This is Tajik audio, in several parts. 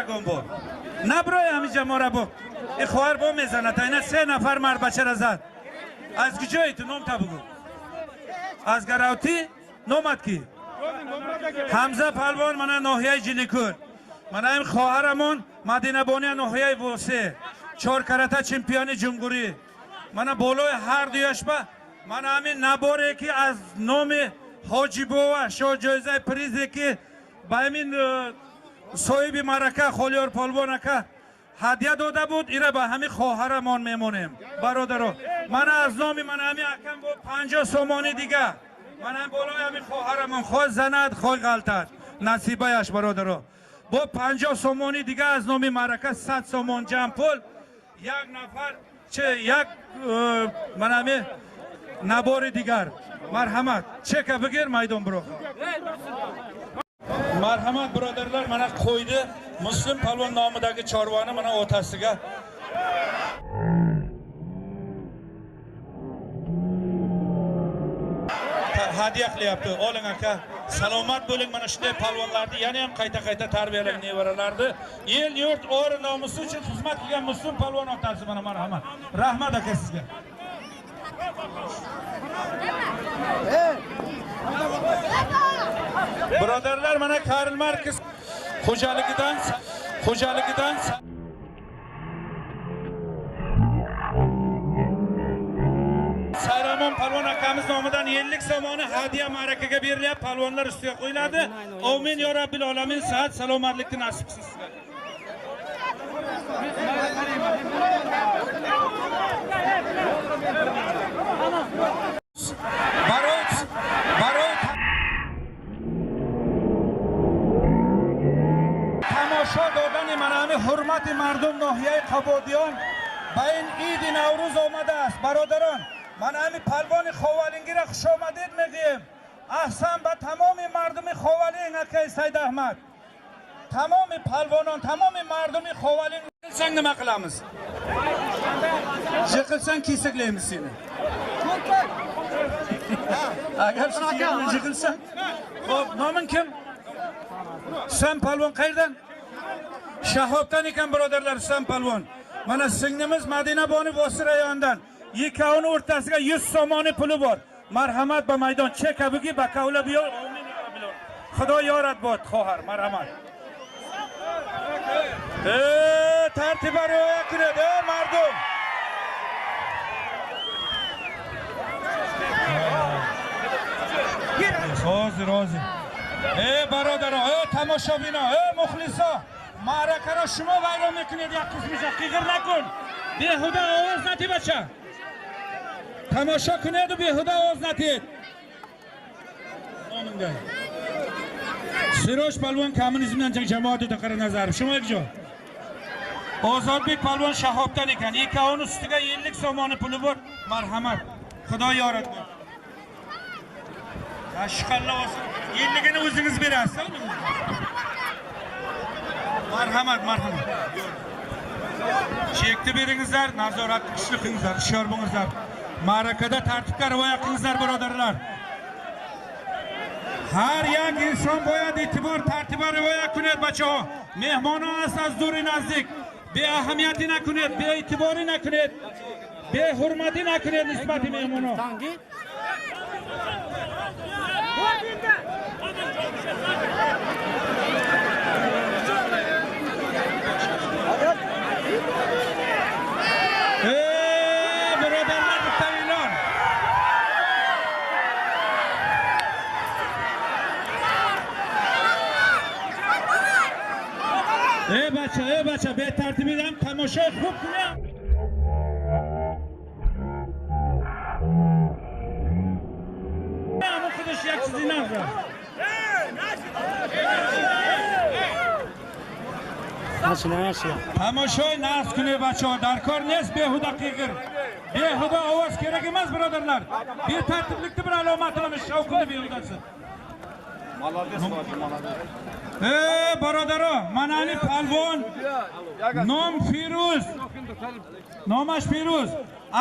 ягон бор. Наброи ҳамиҷа мора бо. И хоҳар бо мезанад, айна се нафар мардбачара зад. Аз куҷои ту номта бугӯ? Аз Гаравтӣ номат ки? Ҳамза палвон мана ноҳияи Ҷиликӯл. Мана ин хоҳарамон Мадинабония ноҳияи Восе. Чоркарата чемпиони ҷумҳурӣ. Мана болои ҳар дуяшба мана ҳамин наборе ки аз номи Ҳоҷибова шоҳ ҷоизаи призе ки ба ҳамин соҳиби маърака Холиёр полвон ака ҳадя дода буд, ира ба ҳамин хоҳарамон мемонем. Бародаро, мана аз номи мана ҳамин акам бо 50 сомони дига. Мана болои ҳамин хоҳарамон хоҳ занад, хоҳ ғалтад. Насибаяш бародаро. Бо 50 сомони дига аз номи маърака 100 сомон ҷамъ пул як нафар че як мана ҳамин набори дигар. Марҳамат, чека бигир майдон бироха. Марҳамат birodarlar, mana qo'ydi Muslim palvon nomidagi chorvani mana otasiga hadya qilyapti. Oling aka, salomat bo'ling. Mana shunday palvonlarni yana ham qayta-qayta tarbiyalang nevaralarni. El yurt or nomusi uchun xizmat qilgan Muslim palvon otasi mana marhamat. Rahmat aka sizga. Birodarlar, mana Karl Marx xo'jaligidan Sayramon palvon akamiz nomidan 50 somoni hadya ma'rakaga berilyapti, palvonlar ustiga qo'yiladi. Amin yo Rabbil alamin, sihat salomatlikni nasib qilsin sizga. Барои тамошо додани мана ҳамин ҳурмати мардум ноҳияи Қабодиён ба ин иди Наврӯз омадааст. Бародарон, мана ҳамин палвони Ховалингира хушомадед мегӯем. Аҳсан ба тамоми мардуми Ховалинг, акаи Сайд Аҳмад. Тамоми палвонон, тамоми мардуми Ховалинг. Yiqilsang nima qilamiz? Yiqilsang kesaklaymiz seni. Agar shu yiqilsang. Xo'p, noming kim? Husan palvon qayerdan? Shahobdan ekan birodarlar Husan palvon. Mana singlimiz Madina boni Vosir rayonidan. Ikkovini o'rtasiga 100 somoni puli bor. Marhamat ba maydon cheka bugi ba kavla biyo. Xudo yorat bot xohar, marhamat. Tartiba rioya qiladi, mardum. Hozir, hozir. Бародаро, тамошобино, мухлисо, маъракаро шумо вайрон мекунед як қисмиша. Қиғир накун. Беҳуда овоз натӣ бача. Тамошо кунеду беҳуда овоз натиед. Номинга. Сирож палвон коммунизмdan jamoat Taqara Nazarov. Шумо якҷо. Ozodbek palvon Shahobdan ekan. Ikkovini ustiga 50 somoni puli bor. Marhamat. Xudo yorat. Tashqalla olsin. 50-gini o'zingiz berasiz. Marhamat, marhamat. Chekni beringizlar, nazoratni kuchli qilingizlar, hushyor bo'lingizlar. Ma'rakada tartibga rioya qilingizlar, birodarlar. Har як инсон бояд эътибор тартиба rioya кунед, бачаҳо. Меҳмонон аст аз дури наздик. Беаҳамиятӣ накунед, беэътиборӣ накунед, беҳурматӣ накунед нисбати меҳмонон. Birodarlar, bitta e'lon. Ey bacha, ey bacha, betartibidan tomosha хуб кунем. Ҳамон худаш як чизи нағз. Тамошои нағз кунед, бачаҳо, дар кор нест беҳуда қиғир. Беҳуда овоз kerak emas, birodarlar. Betartiblikni bir alomati mana shovqini behudasi. Молодец, молодец. Бародаро, манани палвон ном Фирӯз. Номаш Пирӯз,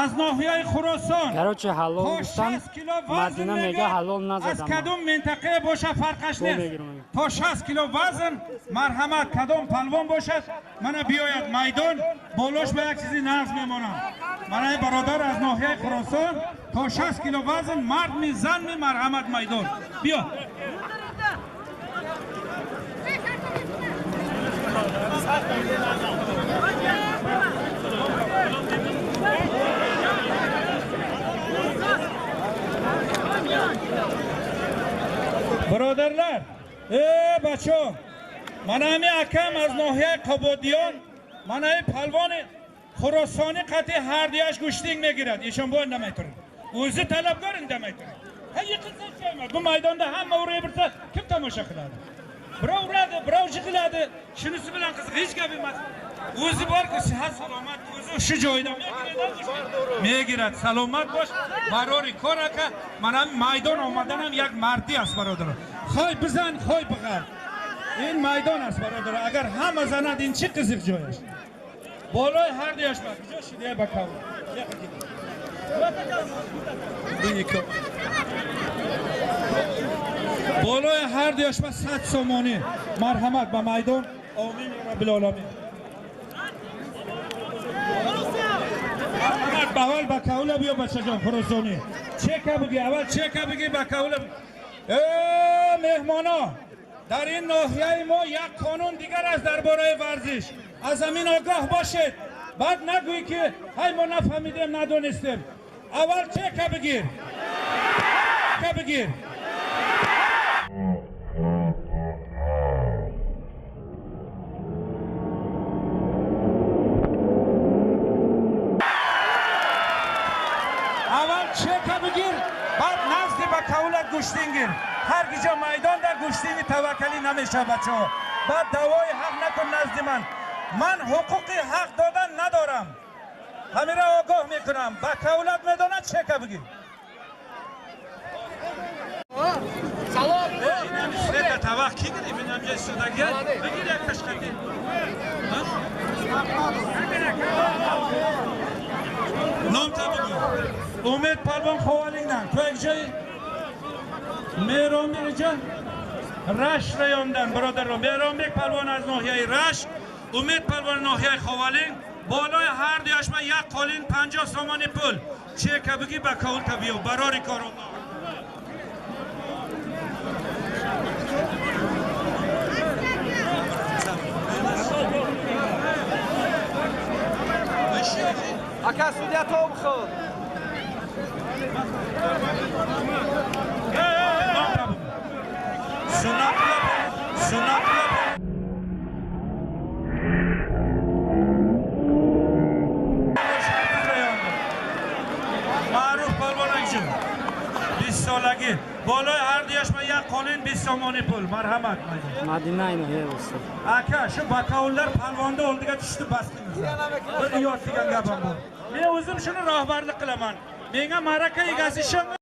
аз ноҳияи Хуросон. Короче, ҳалол То гуфтан, 60 кило вазн Мадина мега мегӯяд, ҳалол аз назадам. кадом минтақае боша, фарқаш Бо нест. мегирам. То 60 кило вазн, марҳамат, кадом палвон бошад, мана биёяд майдон, болош ба як чизи нағз мемонам. Мана ин бародар аз ноҳияи Хуросон, то 60 кило вазн, мардми, занми, марҳамат, майдон биё. Бародарлар, э бачо, мана ҳами акам аз ноҳияи Қободиён, мана ин палвони хуросонӣ қатъи ҳардуяш гӯштинг мегирад. Ишон бояд наметавонад, o'zi talabgor, indamay turadi. Ha, yiqilsa hech, bu maydonda hamma uraversa, kim tomosha qiladi? Birov uradi, birov jig'iladi, shunisi bilan qiziq, hech gap emas. O'zi borku, sihat, salomat, o'zi shu joyida мегирад. Саломат бош, барори кор, ака. Мана майдон омадан ҳам як мардӣ аст, бародар. Хоҳ бизан, хоҳ биғар, ин майдон аст, бародар. Агар ҳама занад, ин чӣ қизиқ ҷояш? Болои ҳар дуяш ба куҷо шидия ба кав. Болои ҳар дуяш ба 100 сомонӣ. Марҳамат ба майдон. Омин ё раббил оламин. Марҳамат, ба аввал ба каула биё, бачаҷон хуросонӣ. Чека биги, аввал чека биги, ба каула. Э, меҳмоно, дар ин ноҳияи мо як қонун дигар аст дар бораи варзиш. Аз ҳамин огоҳ бошед, баъд нагӯӣ ки ҳай, мо нафаҳмидем, надонистем. Аввал чека бигир, чека бигир. Аввал чека бигир, баъд назди ба каулат гӯштин гир. Ҳар ки ҷо майдонда гӯштини таваккалӣ намешавад, бачаҳо. Баъд даъвои ҳақ накун назди ман. Ман ҳуқуқи ҳақ додан надорам, ҳамира огоҳ мекунам. Ба каулат медонад, чека бигир. Сета тавақ ки гирифт? Инамҷа истодагия бигир, як ташқати. Ном та бигӯ. Умед палвон, Ховалингдан. Ту як ҷои Меҳромбек, Рашт райондан. Бародаро, Меҳромбек палвон аз ноҳияи Рашт, Умед палвон ноҳияи Ховалинг. Болои ҳар дуяшма як қолин, 50 сомони пул. Чека бигӣ, ба каулта биё. Барори кор, Аллоҳ. Ака, судья том худ. Сунатла, сунатла. Маъруф палвон акҷон, 20 солагӣ. Болои ҳар дуяшма як қолин, 20 сомони пул. Марҳамат, майдон. Мадина ноҳияи Вусъат. Ака, shu bakovullar palvonni oldiga tushdi, bas qilinglar. Bir uyat degan gapam bor. Men o'zim shuni rahbarlik qilaman, menga ma'raka egasi ishongan.